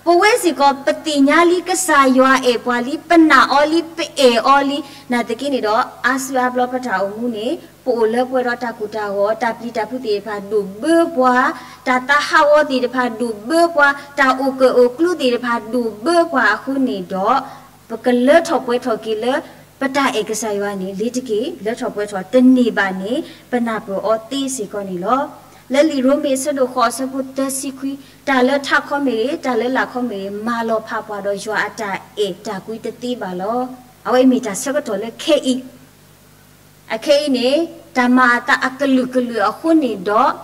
ပဝဲစ့ၢ်ကီး ပသ့ၣ်ညါလံကစၢ်ယွၤအဲၣ်ပှၤလံ ပနာ်အီၤလံ ပအဲၣ်အီၤလံ နာ်သက့န့ၣ်ဒီး အါစုအါဘျီပတၢ်အိၣ်မူန့ၣ် ပအိၣ်လၢပှဲၤဒီးတၢ်ကိၢ်တၢ်ဂီၤ တၢ်ပျံၤတၢ်ဖုးသ့ၣ်တဖၣ်ဒိၣ်ဘၢပှၤ, တၢ်သးဟးဂီၤသ့ၣ်တဖၣ်ဒိၣ်ဘၢပှၤ, တၢ်အိၣ်ကၢၣ်အိၣ်ကျူသ့ၣ်တဖၣ်ဒိၣ်ဘၢပှၤအဃိန့ၣ်ဒီး ပကလၢထီၣ်ပှဲၤထီၣ်က့ၤလၢ ပတၢ်အဲၣ်ကစၢ်ယွၤန့ၣ် လ့ၤတက့ၢ် လၢထီၣ်ပှဲၤထီၣ်တန့ၢ်ဘၣ်န့ၣ် ပနၢ်ပၢၢ်အီၤသ့စ့ၢ်ကီးန့ၣ်လီၤ. လၢလံာ်ရိမ့ၤအဆၢဒိၣ်ဃိးအဆၢဖိသၢဆံခွံ တၢ်လၢထးခီမ့ၢ်ဂ့ၤ တၢ်လၢလာ်ခီမ့ၢ်ဂ့ၤ မၤလီၤဖးပှၤဒီးယွၤအတၢ်အဲၣ်တၢ်ကွံတသ့ဘၣ်လီၤ. အဝဲအံၤမ့ၢ်တၢ်ဆၢကတီၢ်လၢခဲအံၤ အခဲအံၤန့ၣ် တၢ်မၤအသးအကလုာ်ကလုာ်အဃိန့ၣ်ဒီး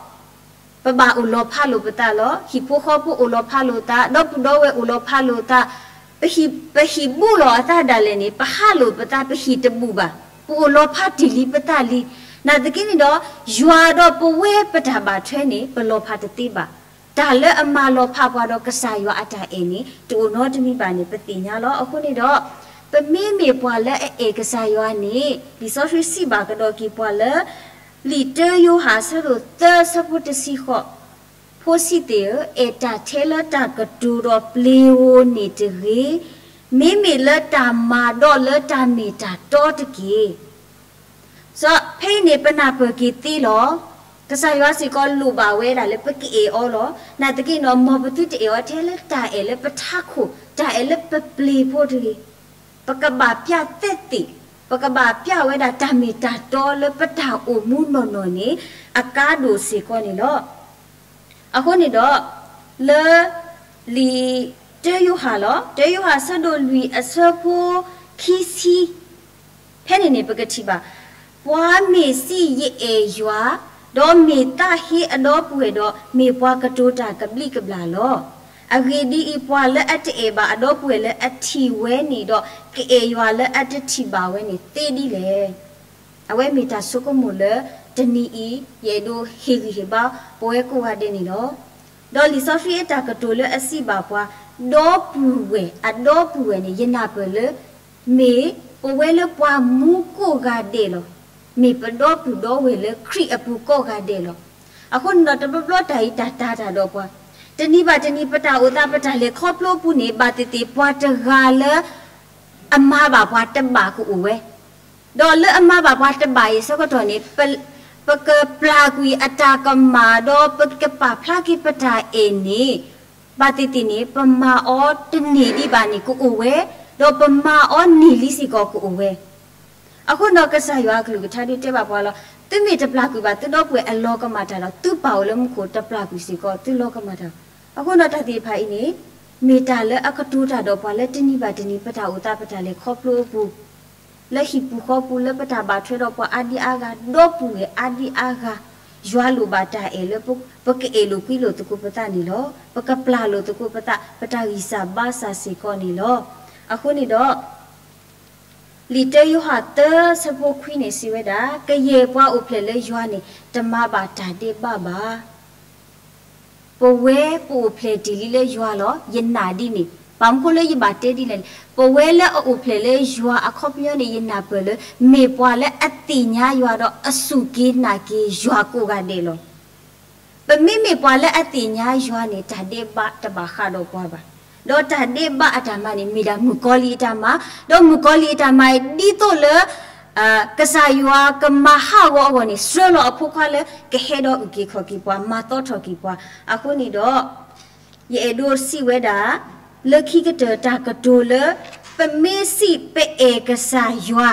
ပဘၣ်အိၣ်လီၤဖးလိာ်ပသးလီၤ. ဟံၣ်ဖိဃီဖိအိၣ်လီၤဖးလိာ်သး, ဒီပုၢ်ဒီဝဲၢ်အိၣ်လီၤဖးလိာ်သး, ပဟံၣ် ပဟံၣ်ဘူးလီၤအသးဒၣ်လဲာ်န့ၣ် ပဟးလိာ်ပသး ပဟံၣ်တဘူးဘၣ်, ပအိၣ်လီၤဖးတ့ၢ်လံပသးလံ. နာ်သက့န့ၣ်ဒီး ယွၤဒီးပဝဲပတၢ်ဘၣ်ထွဲန့ၣ် ပလီၤဖးတသ့ဘၣ်. တၢ်လၢအမၤလီၤဖးပှၤဒီးကစၢ်ယွၤအတၢ်အဲၣ်န့ၣ် တအိၣ်နီတမံၤဘၣ်န့ၣ် ပသ့ၣ်ညါလီၤ. အဃိန့ၣ်ဒီး ပမ့မ့ၢ်ပှၤလၢအအဲၣ်ကစၢ်ယွၤန့ၣ် လံာ်စီဆှံစံးဘၣ်ကဒီးက့ၤပှၤလၢ လံာ်တၢယိၤဟၣ်အဆၢဒိၣ်သၢအဆၢဖိတဆံဃိး, ဖိဆံးသ့ၣ်ဧၢ, အဲၣ်တၢ်ထဲလၢတၢ်ကတိၤဒီးပျ့ၤဧိၤန့ၣ်တဂ့ၤ, မ့မ့ၢ်လၢတၢ်မၤဒီးလၢတၢ်မ့ၢ်တၢ်တီတက့ၢ်. စီၤဖဲအံၤန့ၣ် ပနၢ်ပၢၢ်က့ၤသ့လီၤ. ကစၢ်ယွၤစ့ၢ်ကီးလိၣ်ဘၣ်ဝဲဒၣ်လၢပကအဲၣ်အီၤလီၤ. နာ်သက့န့ၣ်ဒီး မ်ပသုတအဲၣ်အီၤထဲလၢတၢ်အဲၣ်လၢပထးခိၣ်, တၢ်အဲၣ်လၢပပျ့ၤဖိတဂ့ၤ. ပကဘၣ်ပျးသ့ၣ်သ့ၣ်, ပကဘၣ်ပျးဝဲဒၣ်တၢ်မ့ၢ်တၢ်တီလၢပတၢ်အိၣ်မူနီၢ်နီၢ်န့ၣ် အကါဒိၣ်စ့ၢ်ကီးန့ၣ်လီၤ. အဃိန့ၣ်ဒီး လၢ လံာ်တၢယိၤဟၣ်လီၤ. တၢယိၤဟၣ်အဆၢဒိၣ်လွံၢ်အဆၢဖိခံဆံ ဖဲန့ၣ်န့ၣ် ပကထံၣ်ဘၣ်, ပှၤမ့ၢ်စံးယအဲၣ်ယွၤ, ဒီးမ့ၢ်သးဟ့အဒီပုၢ်ဝဲၢ်ဒီး မ့ၢ်ပှၤကတိၤတၢ်ကဘျံးကဘျၣ်လီၤ. အဂ့ၢ်ဒ်အံၤ, ပှၤလၢအတအဲၣ်ဘၣ်အဒီပုၢ်ဝဲၢ်လၢအထံၣ်ဝဲန့ၣ်ဒီး ကအဲၣ်ယွၤလၢအတထံၣ်ဘၣ်ဝဲန့ၣ်သ့ဒ်လဲၣ်. အဝဲမ့ၢ်တၢ်ဆိကမိၣ်လၢတနံၤအံၤ ယအဲၣ်ဒိးဟ့ၣ်ဂံၢ်ဟ့ၣ်ဘါပဝဲကိးဂၤဒဲးန့ၣ်လီၤ. ဒီးလံာ်စီဆှံအတၢ်ကတိၤလၢအစံးဘၣ်ပှၤ, ဒီပုၢ်ဝဲၢ်, အဒီပုၢ်ဝဲၢ်န့ၣ် ယနၢ်ပၢၢ်လၢ မ့ၢ်ပဝဲလၢပှၤမူကိးဂၤဒဲးလီၤ. မ့ၢ်ပဒီပုၢ်ဒီဝဲၢ်လၢခရံာ်အပူၤကိးဂၤဒဲးလီၤ. အဃိန့ၣ်ဒီး တဘျီဘျီတၢ်အံၤတၢ်တၤတၢ်ဒီးပှၤ, တနံၤဘၣ်တနံၤ ပတၢ်အိၣ်သး ပတၢ်လဲၤခီဖျိအပူၤန့ၣ် ဘၣ်သ့ၣ်သ့ၣ်ပှၤတဂၤလၢ အမၤဘၣ်ပှၤတဘၣ်ကအိၣ်ဝဲ, ဒီးလၢအမၤဘၣ်ပှၤတဘၣ်အံၤအဆၢကတီၢ်န့ၣ် ပကပျၢ်ကွံာ်အတၢ်ကမၣ် ဒီးပကပာ်ဖျါက့ၤပတၢ်အဲၣ်န့ၣ် ဘၣ်သ့ၣ်သ့ၣ်န့ၣ် ပမၤအီၤတန့ၢ်ဒံးဘၣ်န့ၣ်ကအိၣ်ဝဲ, ဒီးပမၤအီၤန့ၢ်လံစ့ၢ်ကီးကအိၣ်ဝဲ. အဃိဒီးကစၢ်ယွၤအကလုၢ်ကထါဒုးတဲဘၣ်ပှၤလီၤ, သုမ့ၢ်တပျၢ်ကွံာ်ဘၣ်သုဒီပုၢ်ဝဲၢ်အလီၤကမၣ်တၢ်ဒီး သုပၢ်အိၣ်လၢမူခိၣ်တပျၢ်ကွံာ်စ့ၢ်ကီးသုလီၤကမၣ်တၢ်. အဃိဒီးတၢ်သ့ၣ်တဖၣ်အံၤန့ၣ် မ့ၢ်တၢ်လၢအကတိၤတၢ်ဒီးပှၤလၢတနံၤဘၣ်တနံၤ ပတၢ်အိၣ်သး ပတၢ်လဲၤခီဖျိအပူၤ လၢဟံၣ်ပူၤဃီပူၤ လၢပတၢ်ဘၣ်ထွဲဒီးပှၤအါဒံအါဂၤ ဒီပုၢ်ဝဲၢ်အါဒံအါဂၤ, ယွၤလိၣ်ဘၣ်တၢ်အဲၣ်လၢပ ပကအဲၣ်လိာ်ကွံလိာ်သကိးပသးန့ၣ်လီၤ. ပကပျၢ်လိာ်သကိးပသး ပတၢ်ဂံၢ်စၢ်ဘါစၢ်စ့ၢ်ကီးန့ၣ်လီၤ. အဃိန့ၣ်ဒီး လံာ်တၢယိၤဟၣ်သၢဆၢဖိခွံန့ၣ်စံးဝဲဒၣ်, ကယဲၢ်ပှၤအိၣ်ဖျဲၣ်လၢယွၤန့ၣ် တမၤဘၣ်တၢ်ဒဲးဘးဘၣ်. ပဝဲပအိၣ်ဖျဲၣ်တ့ၢ်လံလၢယွၤလီၤ. ယနာ်ဒ်န့ၣ် ဘၣ်မနုၤဃိလၢယဘၣ်တဲဒ်လဲၣ်န့ၣ် ပဝဲလၢအအိၣ်ဖျဲၣ်လၢယွၤအခီပညီန့ၣ် ယနၢ်ပၢၢ်လၢ မ့ၢ်ပှၤလၢအသ့ၣ်ညါယွၤဒီးအစူၢ်က့ၤနာ်က့ၤယွၤကိးဂၤဒဲးလီၤ. ပမ့မ့ၢ်ပှၤလၢအသ့ၣ်ညါယွၤန့ၣ် တၢ်ဒဲးဘးတဘၣ်ဃးဒီးပှၤဘၣ်. ဒီးတၢ်ဒဲးဘးအတၢ်မၤန့ၣ် မ့ၢ်ဒၣ်မုၣ်ကီၤလံၢ်အတၢ်မၤ, ဒီးမုၣ်ကီၤလံၢ်အတၢ်မၤအံၤ ဒ်သိးလၢ ကစၢ်ယွၤကမၤဟးဂီၤအဂီၢ်န့ၣ် ဆှၢလီၤအဖိခွါလၢ ကဟဲဒီးအုၣ်က့ၤခီၣ်က့ၤပှၤ မၤသီထီၣ်က့ၤပှၤ. အဃိန့ၣ်ဒီး ယအဲၣ်ဒိးစံးဝဲဒၣ် လၢခံကတၢၢ်တၢ်ကတိၤလၢ ပမ့ၢ်စံးပအဲၣ်ကစၢ်ယွၤ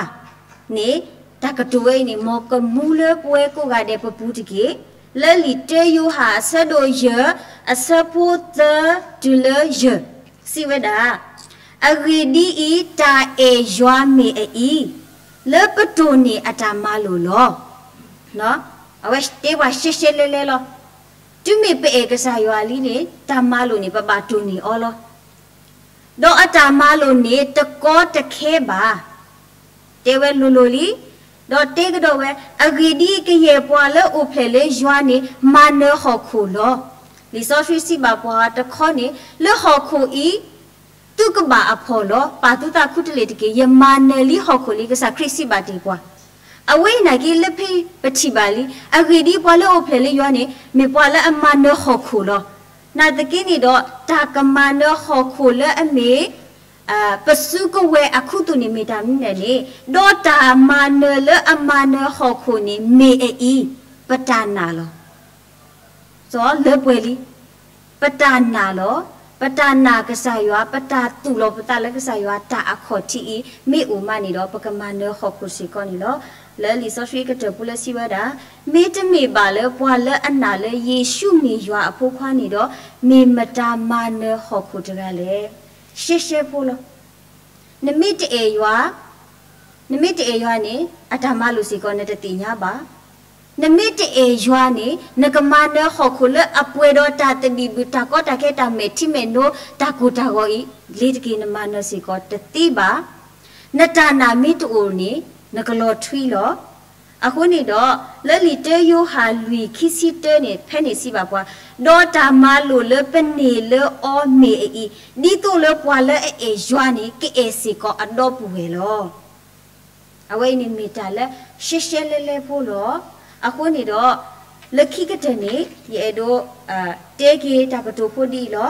န့ၣ် တၢ်ကတိၤဝဲအံၤန့ၣ် မ်ကမူလၢပဝဲကိးဂၤဒဲးပပူၤတက့ၢ်. လၢလံာ်တၢယိၤဟၣ်အဆၢဒိၣ်ယဲၢ် အဆၢဖိသၢတုၤလၢယဲၢ် စံးဝဲဒၣ်, အဂ့ၢ်ဒ်အံၤ, တၢ်အဲၣ်ယွၤမ့ၢ်အအံၤ, လၢပတိၢ်န့ၢ်အတၢ်မၤလိာ်လီၤ. အဝဲတဲပှၤရှဲရှဲလဲလဲလီၤ. တုၤမ့ၢ်ပအဲၣ်ကစၢ်ယွၤလံန့ၣ် တၢ်မၤလိာ်န့ၣ် ပဘၣ်တိၢ်န့ၢ်အီၤလီၤ. ဒီးအတၢ်မၤလိာ်န့ၣ် တကီတခဲဘၣ်. တဲဝဲလိၤလိၤလံ, ဒီးတဲကဒီးဝဲ, အဂ့ၢ်ဒ်အံၤ, ကယဲၢ်ပှၤလၢအိၣ်ဖျဲၣ်လၢယွၤန့ၣ် မၤနၢၤဟီၣ်ခိၣ်လီၤ. လံာ်စီဆှံစံးဘၣ်ပှၤတခီန့ၣ်, လၢဟီၣ်ခိၣ်အံၤ သုကဘၣ်အဖှီၣ်လီၤ. ပာ်သုသးခူတလ့ၢ်တက့ၢ်. ယမၤနၢၤလံဟီၣ်ခိၣ်လံ ကစၢ်ခရံာ်စံးဘၣ်တ့ၢ်ပှၤ. အဝဲအံၤနာ်က့ လၢဖဲပထံၣ်ဘၣ်လံ, အဂ့ၢ်ဒ်အံၤ, ပှၤလၢအိၣ်ဖျဲၣ်လၢယွၤန့ၣ် မ့ၢ်ပှၤလၢအမၤနၢၤဟီၣ်ခိၣ်လီၤ. နာ်သက့န့ၣ်ဒီး တၢ်ကမၤနၢၤဟီၣ်ခိၣ်လၢအမ့ၢ် ပစုကဝဲၤအခူသူၣ်န့ၣ်မ့ၢ်တၢ်မနုၤလဲၣ်န့ၣ်, ဒီးတၢ်မၤနၢၤလၢအမၤနၢၤဟီၣ်ခိၣ်န့ၣ်မ့ၢ်အအံၤ, ပတၢ်နာ်လီၤ. စီၤလၢပှဲၤလံ, ပတၢ်နာ်လီၤ. ပတၢ်နာ်ကစၢ်ယွၤ, ပတၢ်သူၣ်လီၤပသးလၢကစၢ်ယွၤ တၢ်အခီၣ်ထံးအံၤ မ့ၢ်အိၣ်မးန့ၣ်ဒီး ပကမၤနၢၤဟီၣ်ခိၣ်စ့ၢ်ကီးန့ၣ်လီၤ. လၢလံာ်စီဆှံကတၢၢ်ဖိလၢစံးဝဲဒၣ်, မ့တမ့ၢ်ဘၣ်လၢပှၤလၢအနာ်လၢယ့ၣ်ၡူးမ့ၢ်ယွၤအဖိခွါန့ၣ်ဒီး, မ့ၢ်မတၤမၤနၢၤဟီၣ်ခိၣ်တဂၤလဲၣ်. ရှဲရှဲဖိလီၤ. နမ့ၢ်တအဲၣ်ယွၤ, နမ့ၢ်တအဲၣ်ယွၤန့ၣ် အတၢ်မၤလိာ်စ့ၢ်ကီး နတသ့ၣ်ညါဘၣ်. နမ့ၢ်တအဲၣ်ယွၤန့ၣ် နကမၤနၢၤဟီၣ်ခိၣ်လၢအပှဲၤဒီးတၢ်သဘံၣ်ဘုၣ် တၢ်ကီတၢ်ခဲ တၢ်မဲာ်ထံမဲာ်နိ တၢ်ကိၢ်တၢ်ဂီၤအံၤ လ့ၤတက့ၢ် နမၤနၢၤစ့ၢ်ကီးတသ့ဘၣ်. နတၢ်နာ်မ့ၢ်တအိၣ်န့ၣ် နကလီၤထွံလီၤ. အဃိန့ၣ်ဒီး လၢလံာ်တၢယိၤဟၣ်လွံၢ်ခံဆံတၢန့ၣ် ဖဲန့ၣ်စံးဘၣ်ပှၤ, ဒီးတၢ်မၤလိာ်လၢပန့ၢ်လၢအီၤမ့ၢ်အအံၤ, ဒ်သိးလၢပှၤလၢအအဲၣ်ယွၤန့ၣ် ကအဲၣ်စ့ၢ်ကီးအဒီပုၢ်ဝဲၢ်လီၤ. အဝဲအံၤန့ၣ်မ့ၢ်တၢ်လၢရှဲရှဲလဲလဲဖိလီၤ. အဃိန့ၣ်ဒီး လၢခံကတၢၢ်န့ၣ် ယအဲၣ်ဒိး တဲက့ၤတၢ်ကတိၤဖိဒ်အံၤလီၤ.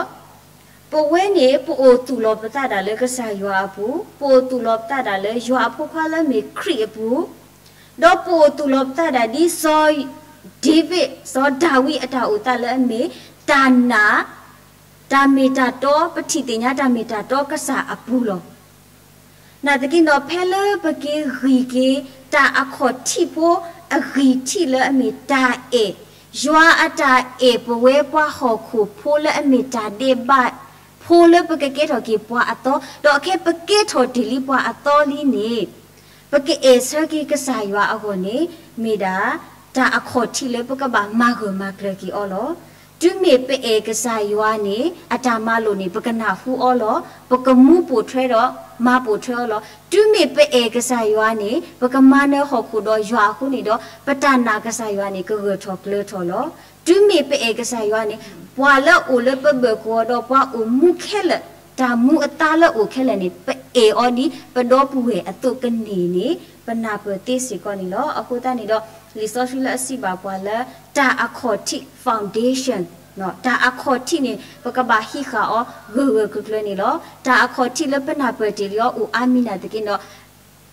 ပဝဲန့ၣ် ပအိၣ်သူၣ်လီၤပသးဒၣ်လၢကစၢ်ယွၤအပူၤ, ပအိၣ်သူၣ်လီၤပသးဒၣ်လၢယွၤအဖိခွါလၢမ့ၢ်ခရံာ်အပူၤ, ဒီးပအိၣ်သူၣ်လီၤပသးဒၣ်ဒ်စီၤဒ့ဝံး, စီၤဒၤဝံးအတၢ်အိၣ်သးလၢအမ့ၢ် တၢ်နာ် တၢ်မ့ၢ်တၢ်တီ, ပထံၣ်သ့ၣ်ညါတၢ်မ့ၢ်တၢ်တီကစၢ်အပူၤလီၤ. နာ်သက့ဒီး ဖဲလၢပက့ၤဂံၢ်က့ၤ တၢ်အခီၣ်ထံးဖိ အဂံၢ်ထံးလၢအမ့ၢ်တၢ်အဲၣ်, ယွၤအတၢ်အဲၣ်ပဝဲပှၤဟီၣ်ခိၣ်ဖိလၢအမ့ၢ်တၢ်ဒဲးဘးဖိလၢပကကဲထီၣ်က့ၤပှၤအသီ, ဒီးခဲပကဲထီၣ်တ့ၢ်လံပှၤအသီလံန့ၣ် ပကအဲၣ်ဆၢက့ၤကစၢ်ယွၤအဂီၢ်န့ၣ် မ့ၢ်ဒၣ် တၢ်အခီၣ်ထံးလၢပကဘၣ်မၤဂၢၢ်မၤကျၢၤက့ၤအီၤလီၤ. တုၤမ့ၢ်ပအဲၣ်ကစၢ်ယွၤန့ၣ် အတၢ်မၤလိာ်န့ၣ် ပကနၢ်ဟူအီၤလီၤ. ပကမူပိာ်ထွဲဒီး မၤပိာ်ထွဲအီၤလီၤ. တုၤမ့ၢ်ပအဲၣ်ကစၢ်ယွၤန့ၣ် ပကမၤနၢၤဟီၣ်ခိၣ်ဒီးယွၤအဃိန့ၣ်ဒီး ပတၢ်နာ်ကစၢ်ယွၤန့ၣ် ကဂၢၢ်ထီၣ်ကျၢၤထီၣ်လီၤ. တုၤမ့ၢ်ပအဲၣ်ကစၢ်ယွၤန့ၣ် ပှၤလၢအိၣ်လၢပဘၢၣ်ခိၣ်အီၤဒီးပှၤအိၣ်မူခဲလၢာ်, တၢ်မူအသါလၢအိၣ်ခဲလၢာ်န့ၣ် ပအဲၣ်အီၤဒ်ပဒီပုၢ်ဝဲၢ်အသိးကန့ၢ်န့ၣ် ပနၢ်ပၢၢ်သ့စ့ၢ်ကီးန့ၣ်လီၤ. အဃိသတးန့ၣ်ဒီး လံာ်စီဆှံလၢအစံးဘၣ်ပှၤလၢ တၢ်အခီၣ်ထံး foundation, တၢ်အခီၣ်ထံးန့ၣ် ပကဘၣ်ဟံးဃာ်အီၤဂၢၢ်ဂၢၢ်ကျၢၤကျၢၤန့ၣ်လီၤ. တၢ်အခီၣ်ထံးလၢပနၢ်ပၢၢ်တ့ၢ်လံအီၤအိၣ်အါမံၤနာ်သက့န့ၣ်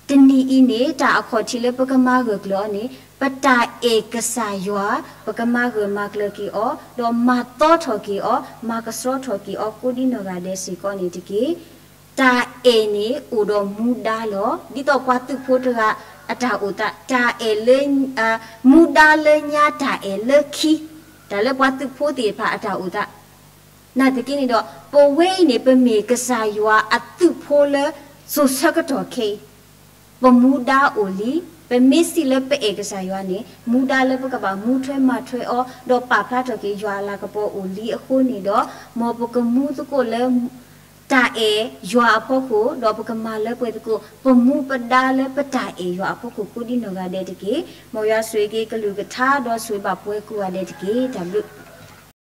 ဒီး တနံၤအံၤန့ၣ် တၢ်အခီၣ်ထံးလၢပကမၤဂၢၢ်ကျၢၤအီၤန့ၣ် ပတၢ်အဲၣ်ကစၢ်ယွၤ, ပကမၤဂၢၢ်မၤကျၢၤက့ၤအီၤ, ဒီးမၤသီထီၣ်က့ၤအီၤ, မၤကဆှီထီၣ်က့ၤအီၤ ကိးဒ်နီၢ်ဂၤဒဲးစ့ၢ်ကီးန့ၣ်တက့ၢ်. တၢ်အဲၣ်န့ၣ်အိၣ်ဒီးမူဒါလီၤ. ဒ်သိးပှၤသုးဖိတဂၤအတၢ်အိၣ်သး, တၢ်အဲၣ်လၢ, မူဒါလၢညါတၢ်အဲၣ်လၢခံ, တၢ်လၢပှၤသုးဖိသ့ၣ်တဖၣ်အတၢ်အိၣ်သး နာ်သက့န့ၣ်ဒီး ပဝဲအံၤန့ၣ် ပမ့ၢ်ကစၢ်ယွၤအသုးဖိလၢစိၤဆၢကတီၢ်ခဲအံၤ, ပမူဒါအိၣ်လံ. ပမ့ၢ်စံးလၢပအဲၣ်ကစၢ်ယွၤန့ၣ် မူဒါလၢပကဘၣ်မူထွဲမၤထွဲအီၤ ဒီးပာ်ဖျါထီၣ်က့ၤယွၤအလၤကပီၤအိၣ်လံအဃိန့ၣ်ဒီး မ်ပကမူသကိးလၢ တၢ်အဲၣ်ယွၤအဖီခိၣ် ဒီးပကမၤလၢပှဲၤသကိး ပမူပဒါလၢပတၢ်အဲၣ်ယွၤအဖီခိၣ်ကိးဒ်နီၢ်ဂၤဒဲးတက့ၢ်. မ်ယွၤဆိၣ်ဂ့ၤက့ၤကလုၢ်ကထါဒီးဆိၣ်ဂ့ၤဘၣ်ပှၤကိးဂၤဒဲးတက့ၢ်. တၢ်ဘျုး